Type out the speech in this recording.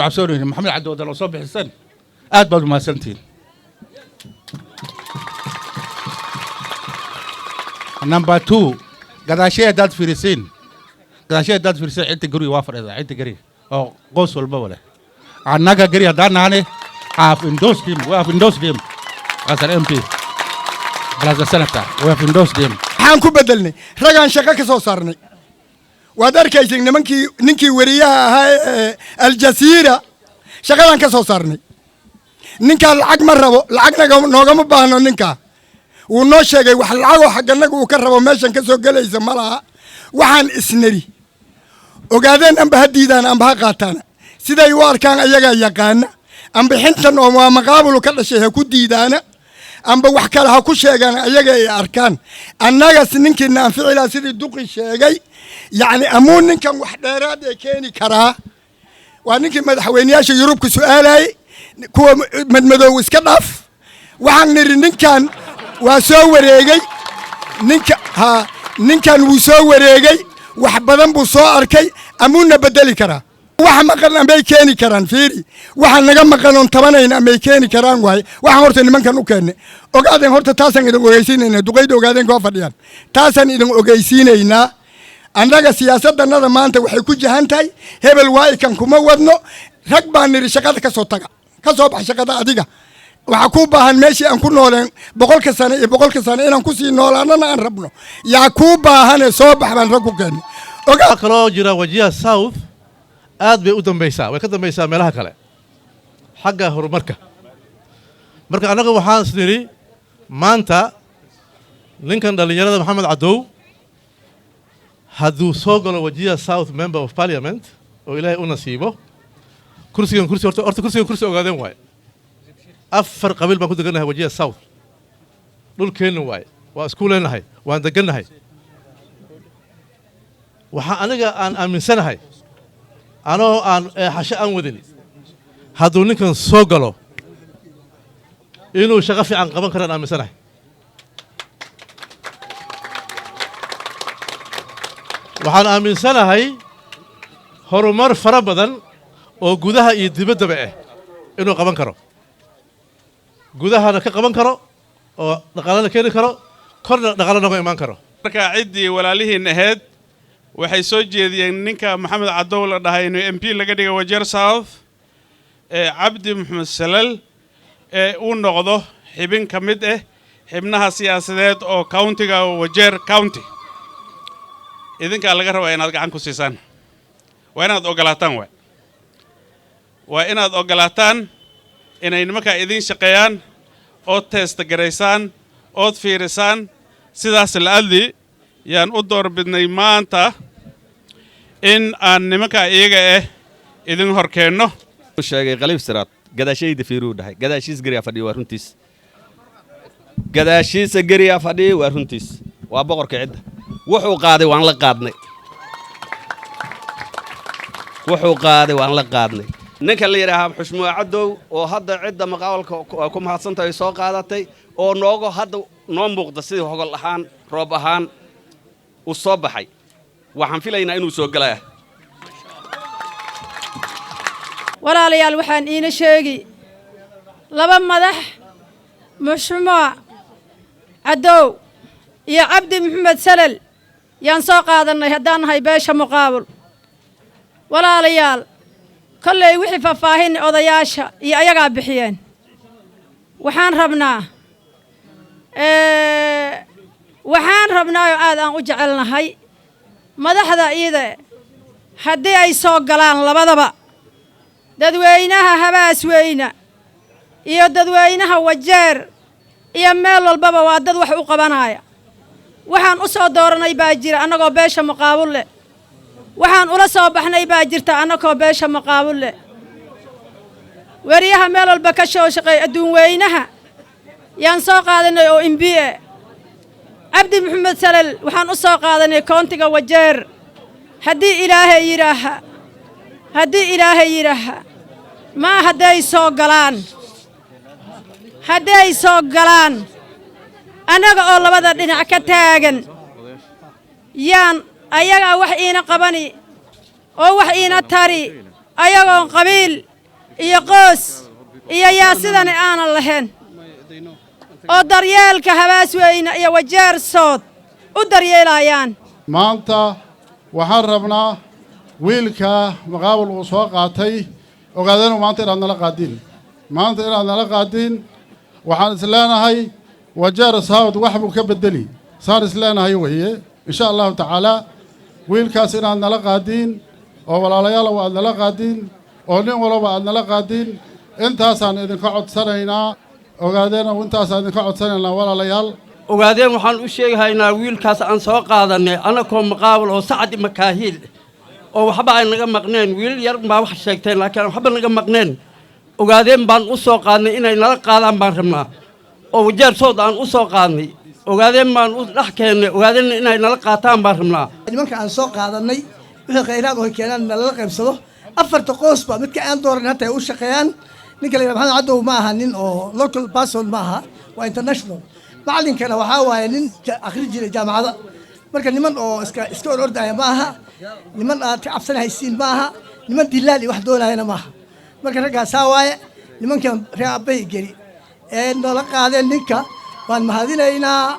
Cabsoonayna Maxamed Cabdi Wadal oo soo bixiseen, aad baad umahadsantihiin. Number two, gadaashey haddaad fiirisiin, gadaashey haddaad fiirisiin, cidda guriga waa fadhidaa, cidda guriga oo qoys walbaba leh. Annaga geri haddaan nahane, have endorsed him, we have endorsed him as an MP plus a senator. We have endorsed him. Maxaan ku bedelnay? Ragaan shaqo ka soo saarnay. Waad arkaysay nimankii, ninkii weriyaha ahaa ee Aljaziira, shaqadaan ka soo saarnay. Ninkaa lacag ma rabo, lacagna noogama baahno. Ninkaa wuu noo sheegay, wax lacagoo xagganaga uu ka rabo meeshan ka soo gelaysa ma laha. Waxaan isniri, Ogaadeen amba ha diidaan amba ha qaataana, siday u arkaan ayagaa yaqaana. Amba xintan oo waa maqaabulu ka dhashay ha ku diidaana, amba wax kale ha ku sheegaan, ayaga ay arkaan. Annagas ninkiina anficilaa, sidii duqi sheegay, yacni amuu ninkan wax dheeraad ee keeni karaa waa ninkii madaxweyneyaasha Yurubka su-aalayay, kuwa madmadoow iska dhaaf. Waxaan nidhi ninkan waa soo wareegay, ninka ha ninkan wuu soo wareegay, wax badan buu soo arkay, amuuna bedeli karaa. Wax maqan ambay keeni karaan? Fiiri, waxa naga maqan oon tabanayna ambay keeni karaan? Waaye waxaan horta nimankan u keennay Ogaadeen. Horta taasaan idin ogeysiinaynaa. Duqeyda Ogaadeen koo fadhiyaan, taasaan idin ogeysiinaynaa. Annaga siyaasadannada maanta waxay ku jahan tahay hebel waa ikan kuma wadno. Rag baan nidhi shaqada ka soo taga, ka soo bax shaqada. Adiga waxaa kuu baahan meeshii aan ku nooleen 100-ka sano iyo 100-ka sano inaan kusii noolaanana aan rabno yaa kuu baahane, soo bax baan rag ku keennay. Waxaa kaloo jira, Wajir South aad bay u dambaysaa, way ka dambaysaa meelaha kale xagga horumarka. Marka annaga waxaan is nidhi maanta ninkan dhallinyarada Maxamed Cadow hadduu soo galo Wajir South member of parliament oo Ilaahay u nasiibo kursigan, kursi horta kursigan kursi Ogaadeen waaye. Afar qabiil baan ku degannahay Wajir South. Dhulkeenna waaye, waa isku leenahay, waan degannahay. Waxaa aniga aan aaminsanahay, anoo aan eexasho aan wadin, hadduu ninkan soo galo inuu shaqo fiican qaban karaan aaminsanahay. Waxaan aaminsanahay horumar fara badan oo gudaha iyo dibaddaba ah inuu qaban karo, gudahana ka qaban karo oo dhaqaalana keeni karo, korna dhaqaalo noga imaan karo. Marka ciddii walaalihiin ahayd waxay soo jeediyeen ninka Maxamed Cadow la dhahay inuu MP laga dhiga Wajeer South, ee Cabdi Maxamed Salal ee uu noqdo xibin ka mid ah xibnaha siyaasadeed oo countiga Wajeer County. Idinkaa laga rabaa inaad gacan ku siisaan. Waa inaad ogolaataan, waay waa inaad ogolaataan inay nimankaa idiin shaqeeyaan, ood test garaysaan, ood fiirisaan. Sidaas la-adli yaan u doorbidnay maanta in aan nimankaa iyaga ah idin hor keenno. Sheegay Khaliif Siraad, gadaashayda fiiruu dhahay, gadaashiis geriyaa fadhiyo. Waa runtiis, gadaashiisa geriyaa fadhiyo, waa runtiis. Waa boqorka cidda. Wuxuu qaaday waan la qaadnay, wuxuu qaaday waan la qaadnay. Ninka la yidhaahaa Xushmuwa Cadow oo hadda cidda maqaalka ku mahadsantahay soo qaadatay oo noogo hadda noo muuqda sidii hogol ahaan roob ahaan uu soo baxay, waxaan filaynaa inuu soo gelaya. Walaalayaal, waxaan iina sheegi laba madax, Muxshumaa Cadow iyo Cabdi Maxamed Salal, yaan soo qaadannay haddaan nahay beesha Muqaabul. Walaalayaal, kollay wixii faahfaahin odayaasha iyo ayagaa bixiyeen. Waxaan rabnaa oo aad aan u jecelnahay madaxda iyada haddii ay soo galaan labadaba, dadweynaha Habaasweyne iyo dadweynaha Wajeer iyo meel walbaba waa dad wax u qabanaya. Waxaan u soo dooranay baa jira annagoo beesha Muqaabul leh. Waxaan ula soo baxnay baa jirta annagoo beesha Muqaabul leh. Weriyaha meel walba ka soo shaqeey adduun weynaha yaan soo qaadanay oo MP e. Cabdi Maxamed Salal waxaan u soo qaadanay countiga Wajeer. Haddii Ilaahay yidhaaha, haddii Ilaahay yidhaaha, maa hadday soo galaan, hadday soo galaan, annaga oo labada dhinac ka taagan yaan ayagaa wax iina qabani oo wax iina tari. Ayagoon qabiil iyo qoos iyo yaa sidani aanan lahayn oo daryeelka Habaasweyne iyo Wajeer South u daryeelayaan. Maanta waxaan rabnaa wiilka Maqaawal uu soo qaatay, ogaadeen, maanta inaad nala qaadiin, maanta inaad nala qaadiin. Waxaan is leenahay Wajeer South wax buu ka bedeli, saan is leenahay weeye. Insha Allahu tacaala, wiilkaas inaad nala qaadiin oo walaalayaalow aad nala qaadiin oo nin walaba aad nala qaadiin, intaasaan idinka codsanaynaa. Ogaadeen, intaasaan idinka codsanaynaa, walaalayaal. Ogaadeen, waxaan u sheegahaynaa wiilkaas aan soo qaadanay annakoo Maqaawal oo Sacdi Makaahiil oo waxba ay naga maqneen. Wiilal yar baa wax sheegteen, laakiin waxba naga maqneen. Ogaadeen baan u soo qaadnay, inay nala qaadaan baan rabnaa oo Wajeer South aan u soo qaadnay. Ogaadeen baan u dhex keennay, ogaadeenna inay nala qaataan baan rabnaa. Nimanka aan soo qaadanay, wixii khayraad oo keenaan nalala qaybsado. Afarta qoosba midka aan dooran hata ay u shaqeeyaan. Ninka la yidhaha Maxamed Cadow ma aha nin oo local person ma aha, waa international. Macalinkana waxaa waaye nin akhri jiray jaamacada. Marka niman oo iska or ordaya ma aha, niman aad ka cabsanahaysiin ma aha, niman dilaal iyo wax doonayana ma aha. Marka raggaasaa waaye nimankan reer abbay geli ee noola qaadeen ninka, waan mahadinaynaa.